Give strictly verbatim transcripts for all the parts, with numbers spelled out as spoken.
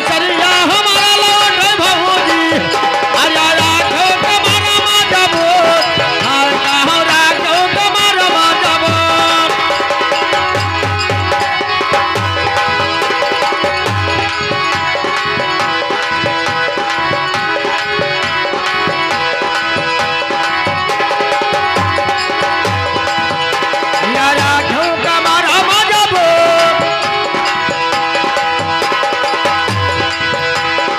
सरिया हमारा लौट भौजी, अरे राखो कमर मजबूत, हर कहो राखो कमर मजबूत। या राखो कमर मजबूत।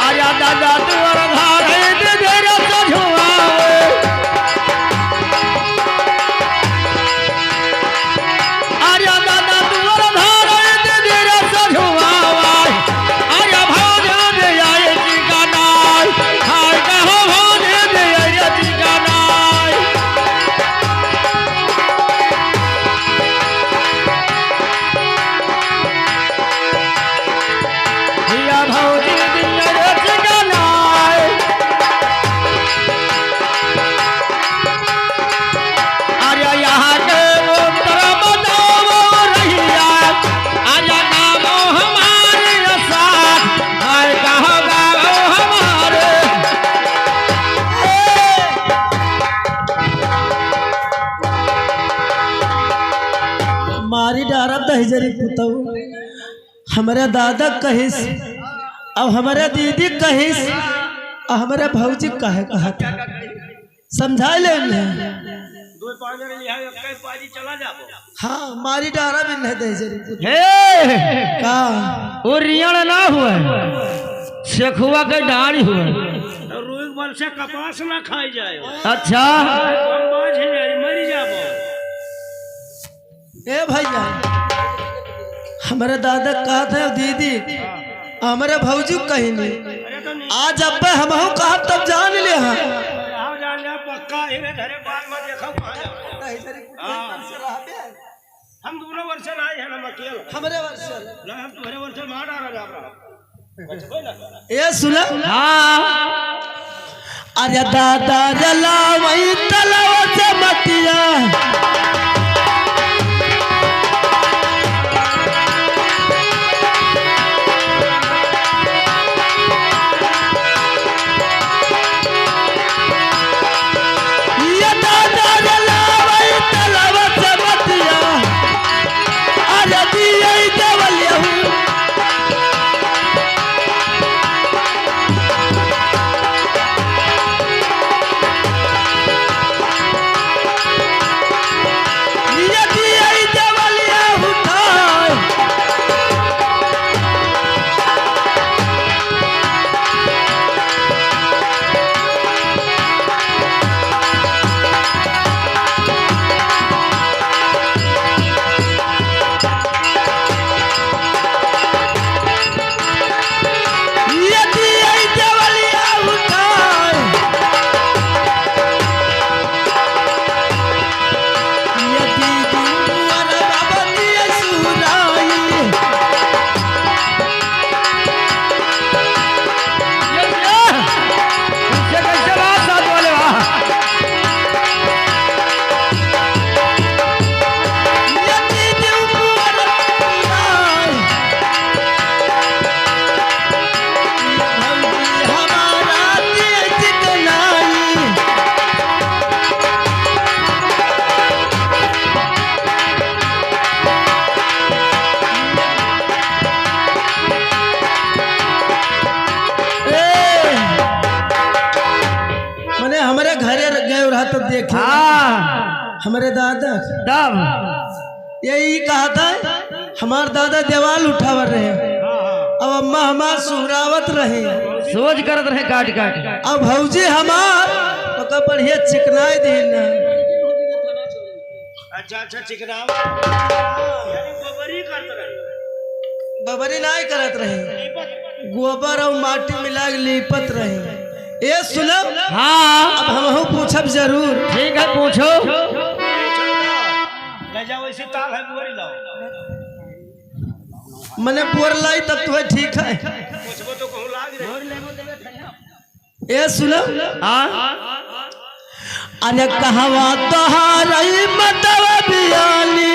अरे दादा तोर धारे दे दे रे सझुआवे। अरे दादा तोर धारे दे दे रे सझुआवे। अरे भौजी दे आई ठिकानाई। हाय कहो भौजी दे आई ठिकानाई। भैया भौजी दिन रे ठिकाना है। अरे यहाँ के उत्तर बताओ रहिया, अरे गाँव हमारे साथ, हाय कहाँ गाँव हमारे। मारी डारत दहिजरी पुतऊ। हमरे दादा कहिस, अब हमरे दीदी कहिस, अब हमरे भौजी काहे कहत है? समझाइ ले उन्हें। दो पाँच जने यहाँ एक कई पाजी चला जाबो। हाँ, मारी डारा भी नहीं दे जरी। हे! का? वो रियण ना हुए, सेखुआ के डाढ़ हुए। तो रुई बल से कपास ना खाई जाए। अच्छा। हम बाझ जाए, मरी जाबो। ए भैया, हमरे दादा कहत है, दीदी, हमरे भौजी कहीं नहीं। अरे तो नहीं। आज अब्बे हमहू कहब तब जान ले हाँ। आओ जान ले, पक्का ही रे, घरे बाल मत देखो, कहाँ जाओ? नहीं, तेरी कुछ हाँ। अंदर से रहबे। हम दोनों वर्ष ना आए हैं, हम अकेले। हमरे वर्ष। ना, हम तुम्हारे वर्ष मार आ रहे हैं, आप रहो। ए सुन। हाँ। अरे दादा रे लावई तलवा से मटिया। ये दादा रे लावई तलवा से मटिया। अरे दियई देवलिया हूँ। ए, मने हमरे घरे गए रहा तब देखे। हाँ। हमरे दादा। तब। यही कहा था, हमार दादा देवाल उठावर रहे। अब अम्मा हमार सुहरावत रहे। सोच करत रहे काट काट। अब भौजी हमार ओकर बढ़िया चिकनाई दीन। अच्छा, अच्छा, चिकनाव। यानी गोबरी करत रहे। गोबरी नाई करत रहे। लीपत रहे। गोबर और माटी मिला के लीपत रहे। ए सुनब? हाँ। अब हमहू पूछब जरूर। ठीक है, पूछो। ले जाओ, इसी ताल है, बोरी लाओ। मने बोर लाई तब तो ठीक है। पूछबो तो कहूँ लाग रहे। ए सुनो। हाँ। अरे कहवा तोहार ई मतवा बियानी।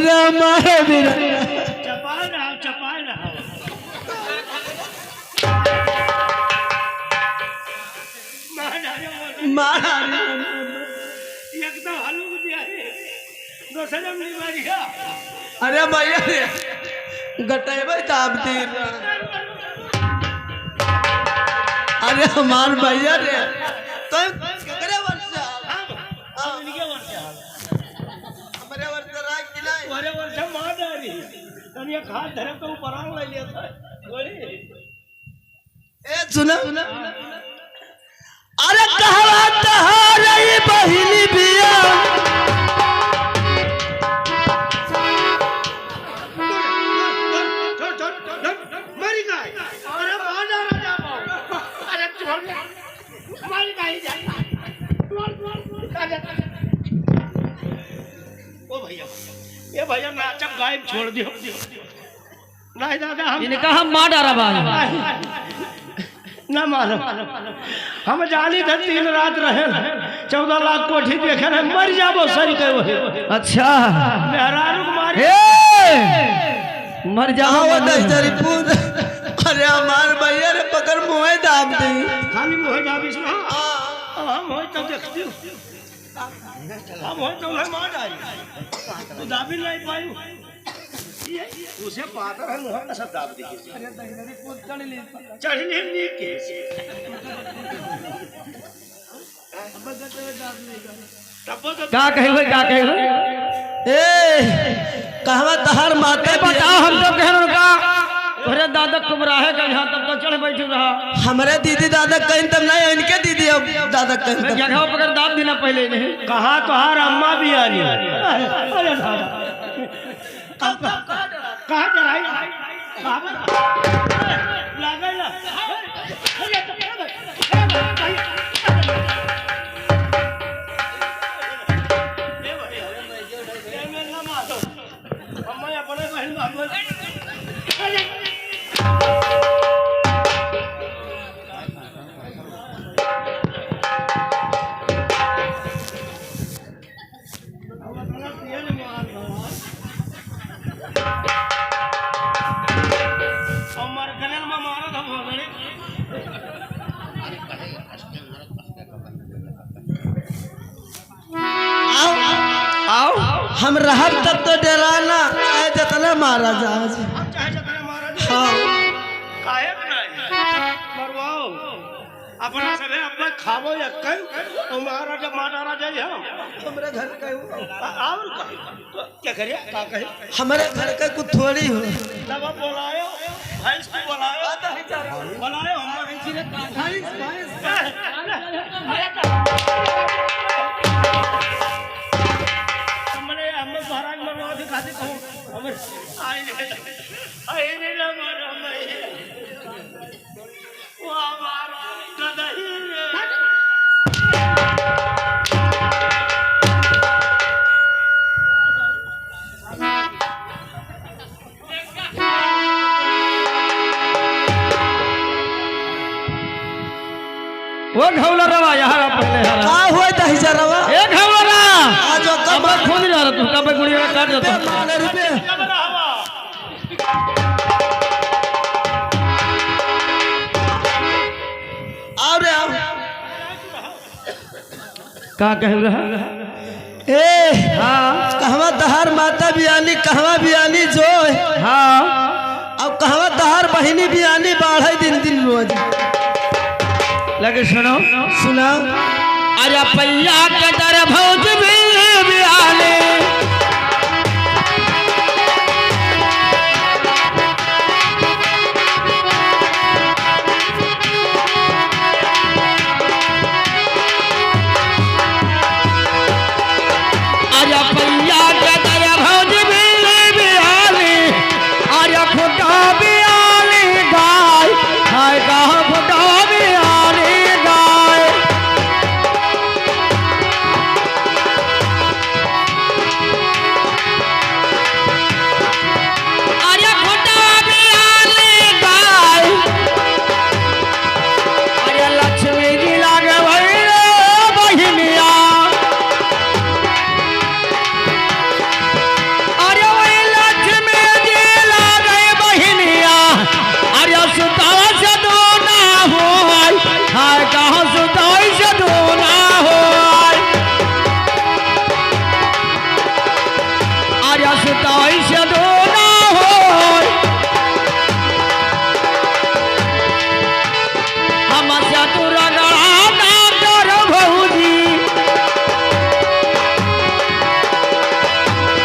राम महावीर। चपाल रहा, चपाल रहा। मार डाले बोल। मार डाले। एकदम हलूक दिया है। दूसरे में नहीं मारिया। अरे भैया रे, गटेबे दाब दी। अरे हमार भैया रे, तो केकरे वर्ष से? हम, हम इनके वर्ष से। हमरे वर्ष से राज की नहीं। तोरे वर्ष से मार डाली। तनिया खाद धरे तो ऊपर आग ले लिया था। बोली। ए, सुना। अरे कहवा तहार ई बहिनी बिया। छोड़, छोड़, छोड़, छोड़, मरी गाय। अरे मार डाला जा बाबू। अरे छोड़, मरी गाय जा। छोड़, छोड़, छोड़। ओ भैया, ये भैया नाचब गायब छोड़ दियो। नहीं दादा, हम इनका हम मार डारा बा। नहीं, ना मारो। हम जानी थे तीन रात रहे, चौदह लाख कोठी देखे रहे, मर जाबो सही कहे वही। अच्छा। मेहरारू को मारे। ए! मर जाबो, आओ मर जाबो। दहिजरी पूत। अरे हमार भैया रे, पकड़ मुँहे दाब दी। खाली मुँहे दाबिस ना। हाँ। अब हम होई तब देखती हूँ। हम होई तब हम मार डारी। तू दाबी नहीं पाई। ये, उसे पातर है, मुँह का सब दाब देखिए। अरे, दहिजरी पूत चढ़ ली। चढ़ ली, ली के। तब तो का कहे हुए, का कहे हुए? ए, कहवा तहार माता ए, बताओ, हम तो कह रहे का, तोरे दादा कुबराहे का यहाँ तब तो चढ़ बैठ रहा। हमरे दीदी दादा कहीं तब नहीं, इनके दीदी अब दादा कहीं मैं तब। जगह पकड़ दाब देना पहले नहीं। कहाँ तोहार अम्मा भी आ रही है? अरे दादा। कहाँ चढ़ाई? कहाँ पर? लागल ना। आओ, आओ, हम रहब तब तो डेरा ना, चाहे जतना मारा जा। हम चाहे जतना मारा जा। हाँ। काहे के नहीं? मरवाओ। अपना सभे अपना खाबो या कई, और महाराजा मार डारा जाई हम। हमरे घर का हूँ। आ-, और का? क्या करिए? का कहे? हमरे घर का कुछ थोड़ी हो। तब आप बोलायो, भैंस को बोलायो। बोलायो, हम नहीं चिरे। भैंस, भैंस। हमने, हम महाराज मरवा दिखाते कहूँ। हमरे, आई रे, आई रे, ना मारो, मैं। वो घौलरवा यहाँ पहले हरा। का हुआ दहिजरवा? ए घौलरा! आज ओकर अब मार खुद जा रहा तू, कब गुड़िया काट देता। मार रे बे। आओ रे, आओ। का कह रहा? ए, हाँ। कहवा तहार माता बियानी, कहवा बियानी जो है? हाँ। अब कहवा तहार बहिनी बियानी बाढ़े दिन दिन रोज। लगे सुनो। सुना। अरे पैया के दर भौज भी बियानी। अरे पैया के दर भौज भी बियानी, अरे खुटा बियानी गाय, हाय कहाँ खुटा बियानी गाय। अरे खुटा बियानी गाय। अरे लक्ष्मी जी लागे भैया बहिनिया। सुताई से दो ना होय, हमसे तू रगड़ा ना कर भौजी।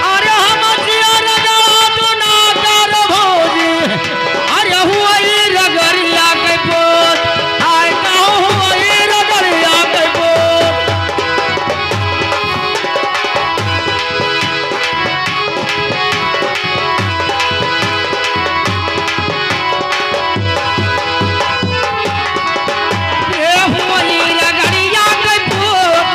अरे हमसे रगड़ा तू ना कर भौजी। अरे हुई रगड़िया के पोत, हाय कहूँ हुई रगड़िया के पोत। ए हुई रगड़िया के पोत।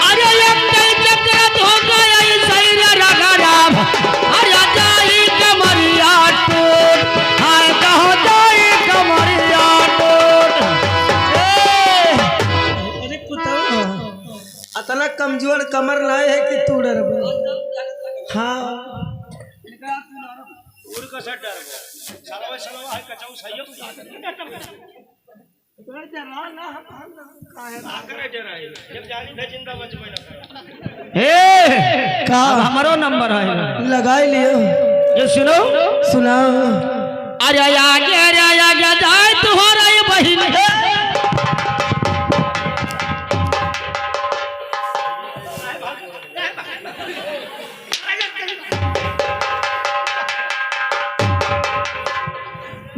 अरे एक कई चक्कर धोखा आई सही रे रगड़ा। अरे जाई कमरिया टूट, हाय कहो जाई कमरिया टूट। ए! अरे कुत्ता, अतना कमजोर कमर नाय है कि तू डरबे। हाँ। उड़ का सर डरबो। सलवा, सलवा है, कचाऊ सही हो। का करे डराई? जब जानी था जिंदा बचबे ना करे। ए, का? अब हमरो नंबर है। लगाई लियो। ये सुनो। सुनाओ। अरे आगे, अरे आगे जाए तुम्हारा ये बहिन।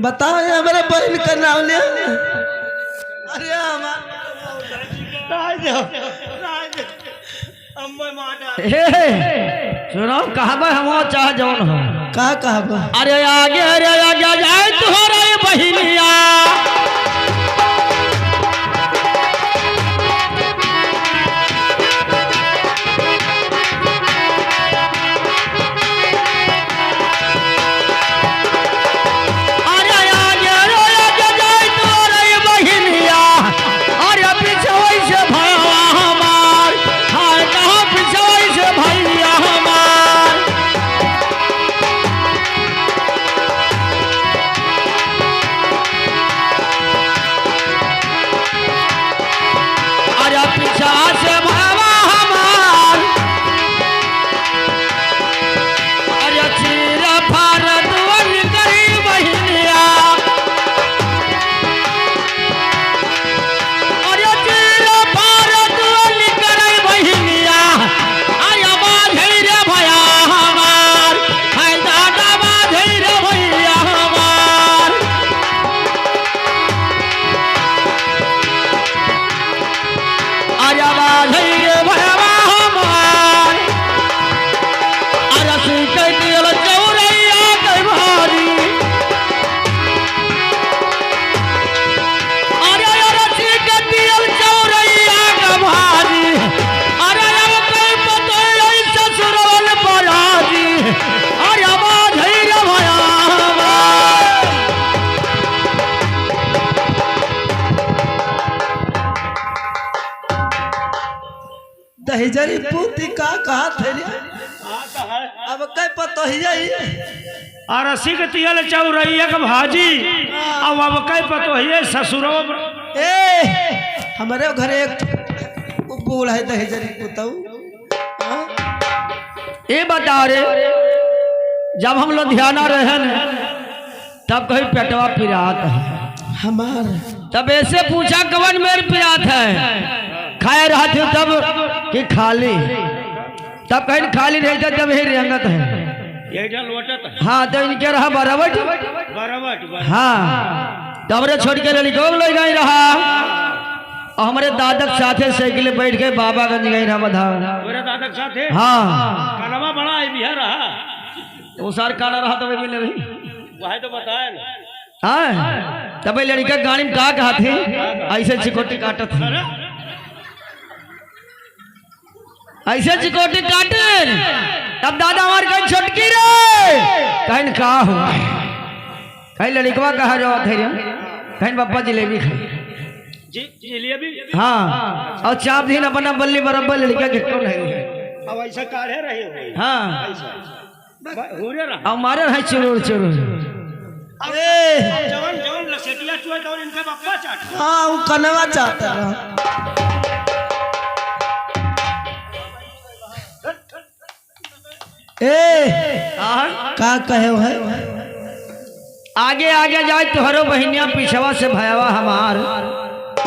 बताओ, ये हमरे बहिन का नाम ले। अरे हमार, राज, राज, अम्मा माता। हे, सुनो, कहबे हम चाहे जौन हो। का कहबे? अरे आगे, अरे आगे जाए तुम्हारे बहिनिया। अरे आगे रे आगे जाई तोरे बहिनिया, अरे पिछवई से भैया हमार, हाय कहाँ पिछवई से भैया हमार। अरे पीछा से भवा हमार, अरे चीर फाड़ दुअल करी बहिनिया, अरे चीर फाड़ दुअल करी बहिनिया, अरे बाझै रे भैया हमार, हाय दादा बाझै रे भैया हमार। अरे बाझै रे भैया हमार। अरे सीख दियल चौरैया के भारी। अरे, अरे सीख दियल चौरैया के भारी। अरे अब कई पतोई ससुरल परारी। अरे बाझै रे भैया हमार। दहिजरी पूती का कहत है रे? हाँ, तो है। अब कै पतोहिया ही। अरे सीख दियल चौरैया के भाजी, अब, अब कै पतोहिए ससुरो। ए, हमरे घर एक बूढ़ है दहिजरी पुतऊ। हाँ? ए बता रे, जब हम लुधियाना रहन, तब कहीं पेटवा पिरात है हमार। तब ऐसे पूछा, "कवन मेर पिरात है?" खाए रहत हो तब कि खाली। तब कहीं खाली रहत है, तब ही रेंगत है। ये जो लोटत है। हाँ, तो इनके रहा बराबर। बराबर, बराबर। हाँ, तब रे छोड़ के लड़को ले गई रहा। और हमरे दादक साथे साइकिल बैठ के बाबागंज गई रहा बधाओ। मेरे दादक साथे? हाँ। कनवा बड़ा है, बिहार रहा। वो सार काला रहा तो वे भी नहीं रही। वही तो बताए ना। हाँ, तब ये लड़का गाड़ी में का कहा थी, ऐसे चिकोटी काटत थी, ऐसे चिकोटी काटे। तब दादा हमार कहीं छोटकी रे, कहीं का हुआ है, कहीं लड़कवा कहा जावत है रे, कहीं बप्पा जिलेबी खाई। जी, जिलेबी। हाँ, और चाप दिन अपना बल्ली बराबर लड़का के कौन है? अब ऐसा काढ़े रहे हो। हाँ। ऐसा। ब-, हो रे रहा। अब मारे रहे चुरुर चुरुर। अब ए! जवन, जवन लसेटिया चुए तवन इनके बप्पा चाट। हाँ, वो कनवा चाहता रहा। ए, हाँ? का कहे है? आगे आगे जाए तोहरो बहिनिया, पीछवा से भयवा हमार।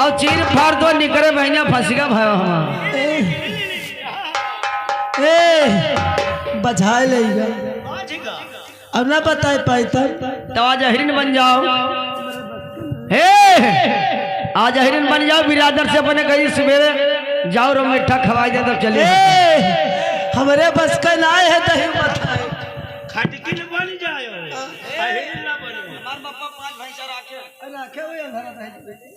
और चीर फाड़ दो निकरे बहिनिया, फंसिगा भयवा हमार। ए, ए, बझाए लेगा। अब ना बताए पाई तब। तो आज अहिरिन बन जाओ। हे, आज अहिरिन बन जाओ, बिरादर से अपने कही सवेरे जाओ रो मीठा खवाई दे तब चले। ए, हमरे बस का ना है दही बताए। खटकिन बन जाओ, अहिरिन ना बनो। हमार बापा पाँच भैंसा राखे। राखे हुए अंधारा दही।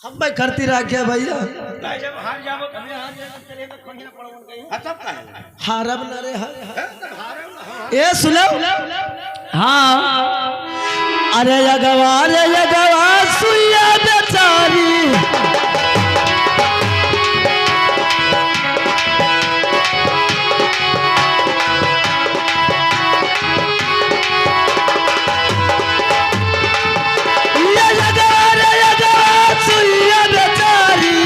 हम मैं करती रह गया भैया। भाई, जब हार जाबो, तब हार जाबो, चले तो खोहिया पड़ो उनके। हाँ, तब का है? हारब ना रे, हार। हैं, तब हारब ना, हाँ। ए, सुनो। हाँ। अरे अगवा, अरे अगवा, सुइया बेचारी। ये जगवा रे जगवा सुइया बेचारी,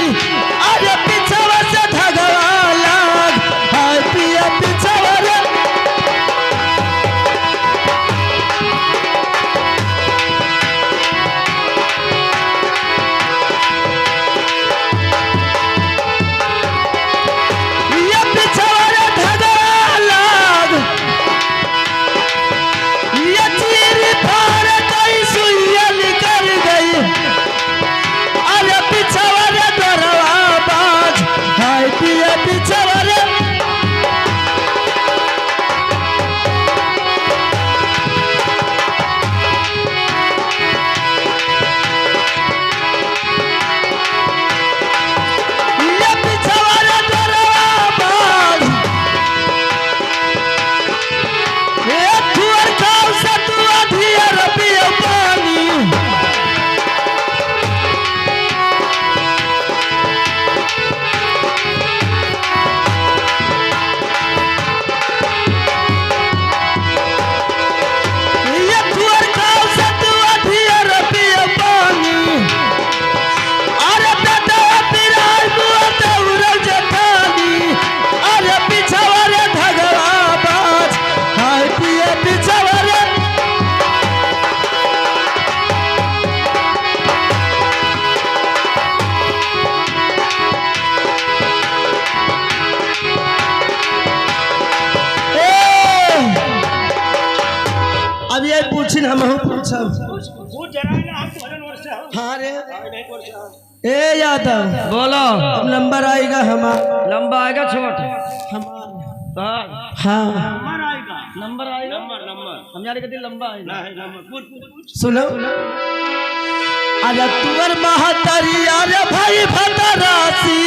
अरे पिछवा से धगवा लाग, हाय पिया पिछवा रे। ये पिछवा रे धगवा लाग, ये चीरी फाड़ कई सुइया निकल गई। अरे पिछवा रे डोरवा बाज, हाय पिया पिछवा रे। ये पिछवा रे डोरवा बाज। ए थुअर खाओ सतुआ धिया रबिया पानी। ये थुअर खाओ सतुआ धिया रबिया पानी। अरे दादा पिराई बुआ दौड़ल जेठानी। अरे पिछवा रे धगवा बाज। हाय पिया पिछवा रे। ए, अब ये पूछिन, हमहू पूछब। पूछ, पूछ, जरा ना, हम तोहरे नोर से हम। हाँ रे। हाँ, नहीं, नोर से हम। ए यादव। बोलो। अब नंबर आएगा हमार। लंबा आएगा छोट? हमार। तोहार। हाँ। नंबर आएगा। नंबर आएगा? नंबर, नंबर। हम यार के दिल लंबा आएगा। नहीं, नंबर। पूछ, पूछ, पूछ। सुनो। अरे तुअर महतारी, अरे भाई भतरासी।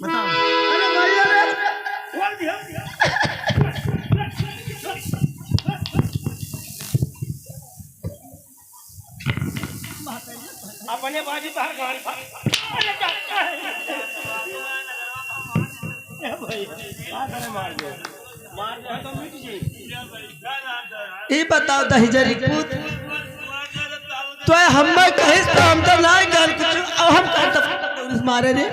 बताओ। अरे भाई, अरे, खोल दिया। अपने बाजी तोहर गाड़ी फाड़। अरे, का, का है? ए भाई, का करे मार दे? मार दे तो मिट जाई। ई बताओ दहिजरी पूत, तो हम मैं कहिस तो हम तो ना जान कुछ, अब हम कह तो पुलिस मारे रे।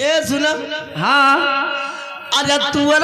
ए सुना। हाँ। अरे तुअर